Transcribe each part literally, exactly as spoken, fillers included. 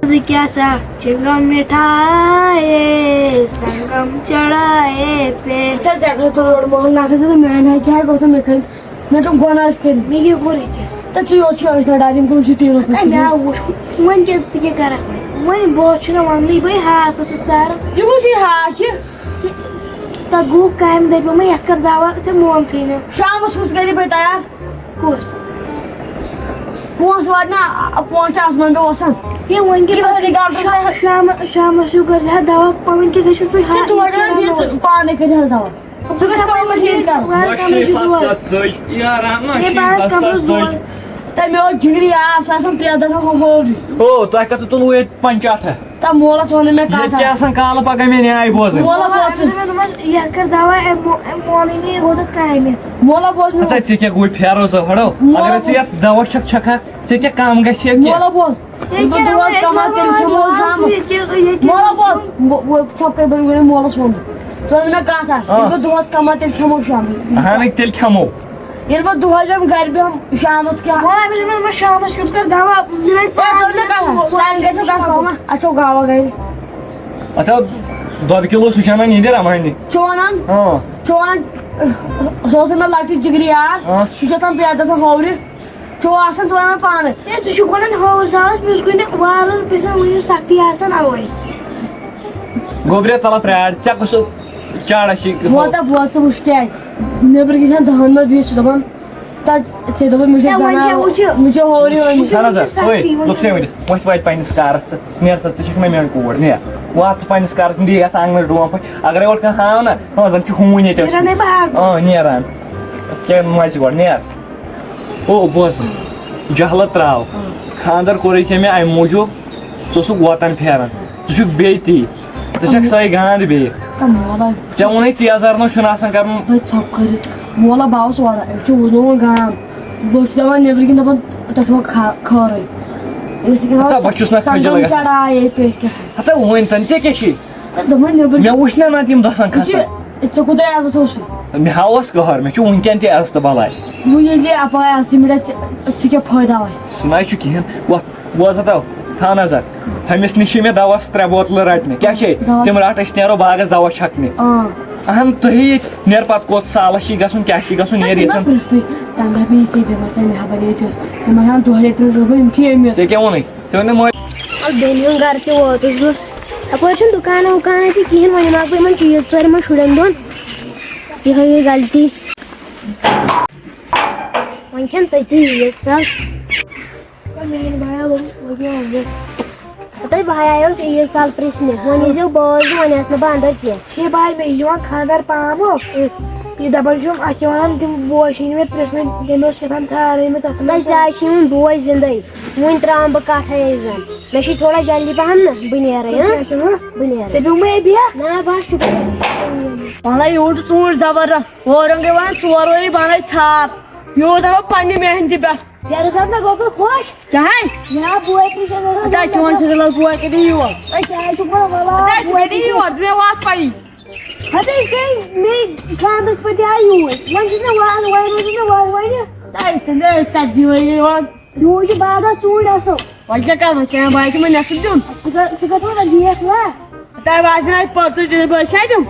ژٕ کیٛاہ سا چنگم مٹھایے سنگم چڑھایے پے۔ ژےٚ ژےٚ کھٔژ تور محل نکھٕ زِ تہٕ میٛانہِ ہاے کیٛاہ گوٚو تہٕ مےٚ کھٔتۍ، مےٚ دوٚپ گۄناہ أسۍ کٔرِتھ۔ مےٚ کیٛاہ کوٚرُے ژےٚ؟ تہٕ ژٕ یوت چھُے أسۍ لڑاے، یِم کُم چھِ تیٖرو اے، مےٚ ہا وُچھ، وۄنۍ کیٛاہ، ژٕ کیٛاہ کَرَکھ وۄنۍ؟ وۄنۍ بہٕ اوسُس نہٕ وَننٕے، بٔے ہاکھ اوسُس ژاران۔ یہِ کُس ہی ہاکھ چھِ؟ تَتھ گوٚو کامہِ دَپیو مےٚ، یَتھ کَر دَوا، ژےٚ مونتھٕے نہٕ۔ شامَس کُس کَرِ بہٕ تیار؟ کُس؟ پونٛسہٕ واتہِ نا، پونٛسہٕ چھِ آسمان پٮ۪ٹھ وَسان۔ ہے، وۄنۍ کیٛاہ یہِ کَتھ یہِ گاڈٕ شا-، شامَس، شامَس ہیوٗ کٔرۍ زِ ہا دَوا، وۄنۍ کیٛاہ گژھِ ژٕ ژٕ ہا تور اَنان بیٚیہِ ژٕ پانَے کٔرۍ زِ ہا دَوا۔ ژٕ گژھ پانہٕ مٔشیٖد کَرُن۔ وارٕ کَمٕے چھُ دۄہَے۔ یار، اَن نا ہے، شیٖتھ بَس لَچھ کَمٕے سَتھ دۄہَے۔ سۭتۍ۔ تہٕ مےٚ اوس جِگری یار، سُہ آسان پرٛٮ۪تھ دۄہ ہُہ گوٚو۔ او، تۄہہِ کَتھ تُلوٕ ییٚتہِ پنٛژاہ ٹھہ؟ تہٕ مولَس ووٚن مےٚ ییٚتہِ کَتھ کیٛاہ اَکھ۔ آسان کالہٕ پَگاہ مےٚ نیٛاے بوزٕنۍ؟ مولَس ووٚن مےٚ، دوٚپمَس، یَتھ کَر دَوا، أمۍ مو-، أمۍ مونٕے نہٕ، یہِ گوٚو تَتھ کامہِ۔ مولَس ووٚن مےٚ۔ ہَتا ژےٚ کیٛاہ گوٚوُے پھیرو زٕ ہَڑو؟ مولَس اگر ژٕ یَتھ دَوا چھَکھ چھَکھ ہا، ژےٚ کیٛاہ کَم گژھِ ہا کینٛہہ؟ مولَس ووٚن۔ ییٚلہِ بہٕ دۄہَس کَماو، تیٚلہِ کھٮ۪مو شامَس۔ ییٚتہِ، ییٚتہِ، ییٚتہِ مولَس ووٚن۔ بہٕ، بہٕ، ژھۄپہٕ کٔرۍ بہٕ مےٚ مولَس ووٚن۔ ژٕ وَن مےٚ کَتھ اَکھ۔ آ۔ ییٚلہِ بہٕ دۄہَس کَماو، تیٚلہِ کھٮ۪مو شامَس۔ اَہَن، تیٚلہِ کھٮ۪مو۔ ییٚلہِ بہٕ دۄہَے یِم گَرِ بیٚہم، شامَس کیٛاہ؟ وَلہٕ، أمِس دوٚپمَس، "وۄنۍ شامَس کیُتھ کَر دَوا؟" مےٚ ہے، ژٕ وَن مےٚ کَتھ اَکھ۔ سانہِ گَرِ چھُ گژھُن کَم۔ اَسہِ چھُ گاوا گَرِ۔ اَتھ آو دۄدٕ کِلوٗ، سُہ چھُ اَنان نیٚنٛدٕر اَمہٕ ہَنہِ۔ چھُ وَنان؟ آ۔ چھُ وَنان، سُہ اوس مےٚ لۄکٹہِ جِگرِ یار۔ آ۔ سُہ چھُ آسان پرٛٮ۪تھ دۄہ آسان ہوورِ۔ چھُ آسان ژٕ وَنان پانہٕ۔ ہے، ژٕ چھُکھ وَنان ہووُر سالَس، مےٚ اوس گۄڈٕنٮ۪تھ وارَن پِسَن وٕنہِ سَختی آسان اَوَے۔ گوٚبریا، تَلہ پرٛار، ژےٚ کُس چاڑا چھِ؟ ووتا بوز ژٕ وٕچھ کیٛازِ۔ نیٚبرٕ کِنۍ چھَنہٕ دَہَن منٛز بیٚیہِ چھِ دَپان، تَتہِ ژےٚ دوٚپُتھ مےٚ چھِ ہے، وۄنۍ کیٛاہ زَنان، وٕچھِ؟ مےٚ چھِ ہورٕ یِوان۔ چھَنہ سا، سَختی أے، وۄنۍ لوٚگ سا ؤنِتھ، وۄنۍ چھِ واتہِ پنٛنِس کارَس ژٕ، نیر سا، ژٕ چھَکھ نہ میٛٲنۍ کوٗر، نیر۔ وات ژٕ پنٛنِس کارَس، بیٚیہِ یَتھ آنٛگنَس ڈوٗن پھٔٹۍ، اَگرَے اورٕ کانٛہہ ہاو نہ، ہاں، زَن چھِ ہوٗنۍ ییٚتہِ نیران ہے بہٕ ہاکہٕ۔ آ، نیران۔ کیٛاہ مَزٕ گۄڈٕ، نیر۔ او، بوز، جہلت ترٛاو۔ خانٛدر کوٚرُے ژےٚ مےٚ اَمہِ موٗجوٗب، ژٕ اوسُکھ ووتَن پھیران۔ ژٕ چھُکھ بیٚیہِ تی۔ ژٕ چھَکھ سۄے گانٛد بیٚیہِ۔ ژےٚ ووٚنُے تیزر نہٕ چھُنہٕ آسان کَرُن۔ ہے، ژھۄپہٕ کٔرِتھ۔ مولا باوَس وَنان، أمِس چھُ وُنہِ ووٚن گام۔ لُکھ چھِ دَپان نیٚبرٕ کِنۍ، دَپان، "تۄہہِ چھُوا کھا-، خٲرٕے؟" أسۍ کیٛاہ ہتا، بہٕ چھُس نہ سنگم کھجل گژھان۔ چڑھایے پٮ۪ٹھ کیٛاہ تام۔ ہتا، وۄنۍ تَن ژےٚ کیٛاہ چھِ؟ ہے، دوٚپمَے نیٚبرٕ مےٚ وٕچھ نہ نَتہٕ یِم دَسَن یہِ چھِ، کھسان۔ ژےٚ کوٗتاہ عزت اوسُے؟ مےٚ ہا اوس قہر، مےٚ چھُ وٕنکٮ۪ن تہِ عزتہٕ بَلاے۔ وۄنۍ ییٚلہِ یہِ اَپٲرۍ آسہِ، مےٚ دَپہِ، ژےٚ، ژٕ کیٛاہ فٲیدٕ آوَے؟ سُہ نہ چھُ کِہیٖنۍ۔ وۄتھ، بوز ہتا، تھاو نظر۔ ہُمِس نِش چھِ مےٚ دَواہَس ترٛےٚ بوتلہٕ رَٹنہِ۔ کیٛاہ چھے؟ دَوا۔ تِم رَٹ، أسۍ نیرو باغَس دَوا چھَکنہِ۔ آ۔ اَہَن، تُہی ییٚتہِ نیر پَتہٕ کوٚت سالَس چھِ گژھُن، کیٛاہ چھِ گژھُن، نیر ییٚتٮ۪ن۔ پرٛژھنٕے، تَمہِ دۄہ بیٚیہِ ژےٚ بیٚمار، تَمہِ ہا بَنے ییٚتہِ اوس۔ تِمَن ہَن دۄہلے ترٛٲوۍ بہٕ، یِم چھِ أمِس۔ ژےٚ کیٛاہ ووٚنُے؟ تُہۍ ؤنِو مےٚ۔ اَدٕ بیٚنہِ ہُنٛد گَرٕ تہِ ووتُس بہٕ۔ اَپٲرۍ چھُنہٕ دُکانہ وُکانہ تہِ کِہیٖنۍ، وۄنۍ نِمہٕ ہاکھ بہٕ یِمَن چیٖز ژورِ یِمَن شُرٮ۪ن دۄن۔ یِہوٚے گٔے غلطی۔ وۄنۍ کھٮ۪ن تٔتی عیٖد سَب۔ میٛٲنۍ بایہ لوٚگ، لوٚگ یہِ وۄنۍ۔ ہَتَے بایہ آیوس عیٖد سَب پرٛژھنہِ، وۄنۍ ییٖزیو بٲے زٕ، وۄنۍ آسہٕ نہٕ بہٕ اَندَر کینٛہہ۔ چھے بایہِ مےٚ یِوان خانٛدار پامہٕ۔ یہِ دَپان چھُم، اَتھ کیٛاہ وَنان، تِم بوے چھِ أنۍ مےٚ پرٛژھنہِ، تٔمۍ اوس کیٛاہ تام تھارے مےٚ تَتھ تۄہہِ منٛز۔ ژایہِ چھِ یِوان بوے زِندَے۔ وۄنۍ ترٛاوَم بہٕ کَٹھَے زَن۔ مےٚ چھِ تھوڑا جلدی پَہَم نہ، بہٕ نیرَے، ہہ؟ کیٛاہ چھُ وَنان؟ بہٕ نیرَے۔ ژےٚ پیوٚو مےٚ بیٚیہِ؟ نہ، بَس شُکریہ۔ وَلَے، یوٗت چھُ ژوٗنٛٹھۍ زبردست۔ اورَن گٔے وَنان ژور ؤری بَنَے ژھاپ۔ یوٗت اَنو پنٛنہِ محنتہِ پٮ۪ٹھ۔ یارو صٲب، نہ گوٚو بہٕ خۄش۔ کیٛاہ ہے؟ مےٚ آو بوے پرٛژھان، مےٚ دوٚپ، ہتا، چون چھُ دِلَس بوے کَتہِ یور؟ ہے، کیٛاہ چھُکھ وَنان؟ وَلہٕ ہتا، ژٕ بوے کَتہِ یور؟ مےٚ واتہٕ پَیی۔ ہَتہٕ یہِ چھے مے خانٛدرَس پٮ۪ٹھ تہِ آیہِ یوٗرۍ۔ وۄنۍ چھُس نہٕ وازٕ، وۄنۍ روزُس نہٕ وازٕ وَنہِ۔ تۄہہِ تہِ نہٕ ژَتجی ؤری یِوان۔ یوٗرۍ چھِ باغَس ژوٗنٛٹھۍ اَصٕل۔ وۄنۍ کیٛاہ کَرو؟ کینٛہہ بایہِ تِمَن نٮ۪صٕف دیُن۔ ژٕ کَر، ژٕ کَتھ وَنان بیکھ وا؟ تۄہہِ باسہِ نہٕ اَتہِ پَتہٕ تُہۍ بٲے چھا دیُن؟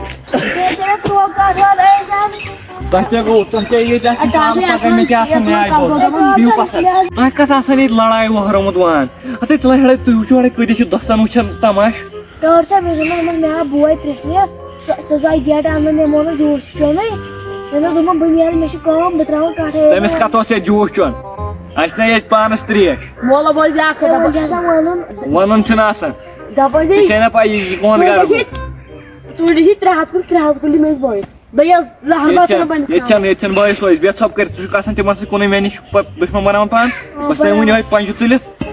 تۄہہِ کیٛاہ گوٚو؟ تۄہہِ کیٛاہ ییٚتہِ اَتھ چھِ پانہٕ پَکان؟ مےٚ کیٛاہ آسان نیٛاے بوزُن؟ بِہِو پَتھَر۔ تۄہہِ کَتھ آسان ییٚتہِ لڑایہِ وۄہرٲومٕژ وان؟ ہَتَے تِلَے ہَڑَے تُہۍ وٕچھِو ہَڑَے کۭتیٛاہ چھِ دۄسَن وٕچھان تماشہٕ۔ ٹٲٹھ صٲب، یُس زَن مےٚ ہا بوے پرٛژھنہِ، سۄ، سۄ زاے گیٹہٕ اَننہٕ، مےٚ ووٚنُس جوٗس چھُ چیوٚنُے۔ مےٚ دوٚپ، دوٚپمَن، بہٕ نیرٕ، مےٚ چھِ کٲم، بہٕ ترٛاوَن کَٹھَے۔ تٔمِس کَتھ اوس ییٚتہِ جوٗس چیوٚن؟ اَسہِ نہ ییٚتہِ پانَس ترٛیش۔ مولہٕ بوز بیٛاکھ کَتھ۔ تِمَن چھِ آسان وَنُن۔ وَنُن چھُنہٕ آسان۔ دَپان ژےٚ چھے نہ پَے یہِ کون گَرٕ چھِ، گوٚو؟ ژوٗنٛٹھۍ چھِ ترٛےٚ ہَتھ کُلۍ، ترٛےٚ ہَتھ کُلۍ مےٚ ٲسۍ بٲیِس۔ بیٚیہِ ٲس زہر ییٚتہِ باسان چھَنہٕ، بَنہِ ییٚتہِ چھَنہٕ، ییٚتہِ چھَنہٕ بٲیِس وٲیِس۔ بیٚہہ ژھۄپہٕ کٔرِتھ، ژٕ چھُکھ آسان تِمَن سۭتۍ کُنُے، مےٚ نِش چھُکھ پَتہٕ دُشمَن بَناوان پانہٕ۔ آ، بَس تۄہہِ بَناوان۔ ؤنِو وۄنۍ پَنٛجہِ تُلِتھ۔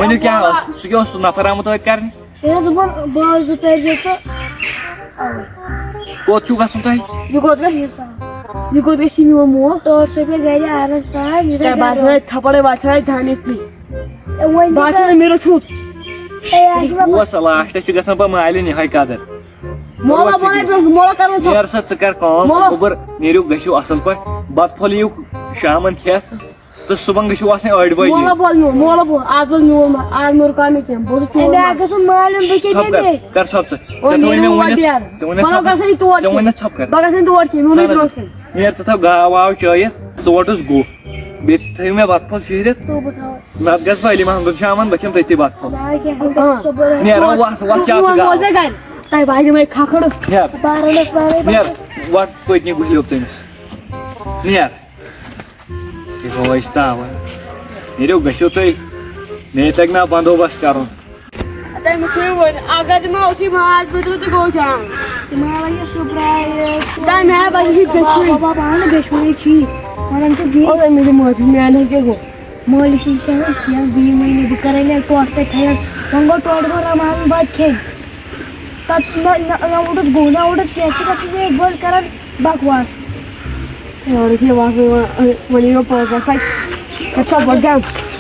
ؤنِو کیٛاہ اوس؟ سُہ کیٛاہ اوس سُہ نفر آمُت توتہِ کَرنہِ؟ ہے، دوٚپُن، بہٕ آس زٕ تٲجی تہٕ اَوَے۔ کوٚت چھُو گژھُن تۄہہِ؟ یہِ کوٚت گژھِ یہِ سان؟ یہِ کوٚت گژھِ یہِ میون مول؟ ٹٲٹھ صٲب گژھِ گرِ آرام سان، یہِ تۄہہِ گژھِ باسیو گرِ۔ اَتہِ تھپڑے وَتھڑے دَنہِ تہِ۔ ہے، وۄنۍ باسیو دَپان، نہٕ مےٚ روٚچھمُت۔ ہے، اَسہِ چھُ بہٕ اوس لاسٹَس چھُ گژھان پَتہٕ مالِنۍ یِہوٚے قدر۔ مولا بَنٲے پٮ۪ٹھ، مولا کَرُن ژھۄپہٕ۔ نیر سا، ژٕ کَر کٲم، مولا۔ گوٚبُر، نیٖرِو، گٔژھِو اَصٕل پٲٹھۍ، بَتہٕ پھوٚل یِیِو شامَن کھٮ۪تھ۔ تہٕ صُبحن گٔژھِو آسٕنۍ ٲٹھِ بجہِ۔ مولا بول میون، مولا بول، آز بول میون، آز مہ رُکاو مےٚ کینٛہہ، بہٕ اوسُس چون اے، بے اگر سُہ مالِم بہٕ کیٛاہ ژھۄپہٕ کَر، دِمے؟ کَر ژھۄپہٕ ژٕ۔ او، ژےٚ تھوٚوُے نیٖرِو مےٚ اور ؤنِتھ، یارٕ۔ ژےٚ ووٚنُے نا وَلہٕ ژھۄپہٕ گژھو کَر۔ یہِ تور ژےٚ ووٚنُے کینٛہہ۔ نا ژھۄپہٕ کَر۔ بہٕ گژھٕ نہٕ تور کینٛہہ، مےٚ ووٚنُے نہ، نہ، برونٛٹھ کَنہِ۔ نیر ژٕ تھاو گاو واو چٲیِتھ، ژٕ ووٚٹُس گُہہ۔ بیٚیہِ تھٲیِو مےٚ بَتہٕ پھوٚل شیٖرِتھ۔ ژٕ بہٕ تھاوٕ۔ نَتہٕ گژھٕ بہٕ علی محمدُن شامَن، بہٕ کھٮ۪مہٕ تٔتی بَتہٕ پھوٚل۔ نہ، کینٛہہ، بہٕ ہا۔ نیر، وَتھ، وَتھ، چاو ژٕ گاو۔ ووت مےٚ گرِ۔ تۄہہِ باسیو مےٚ کھکھٕر۔ نیر۔ بارٕ وَنَس پانَے نیر، باسیو۔ وَتھ پٔتۍ کِنۍ گُہلہِ یوٚت تٔمِس۔ نیر۔ یہِ گوٚو اَسہِ تاوَن۔ نیٖرِو، گٔژھِو تُہۍ۔ مے تَگہِ نا بندوبست کَرُن۔ تۄہہِ مٔشرٲیِو وۄنۍ۔ اگر تہِ ما اوسُے ماز پٔترٕ تہٕ گوٚو جان۔ تِم ہا وَنہِ سُہ پرٛایہِ۔ دَہ مےٚ ہا بَنہِ یہِ دۄشوٕے۔ بابا، بابا، اَہَن دۄشوٕے چھِ۔ وَنان چھِ بیٚیہِ۔ او، تۄہہِ مٔنٛزِو معٲفی، مےٚ نہ ہیٚکہِ گوٚو۔ مٲلِس چھِ شہر کینٛہہ، بیٚیہِ مٔنٛگۍ نہٕ بہٕ کَرَے نہٕ ٹوٹھ تَتہِ تھَیَن۔ وۄنۍ گوٚو ٹوٹھ گوٚو رَمہٕ ہَن بَتہٕ کھیٚنۍ۔ تَتھ نہ، نہ، نہ وُڈُت گوٚو، نہ وُڈُت کینٛہہ۔ ژٕ کَتھ چھُکھ مےٚ بٔلۍ کَران بَکواس؟ یورٕ چھِ یِوان سُہ یِوان، وۄنۍ یِیو پوٚز اَکھ۔ ہے، ژٕ چھَکھ گۄڈٕ گٮ۪و۔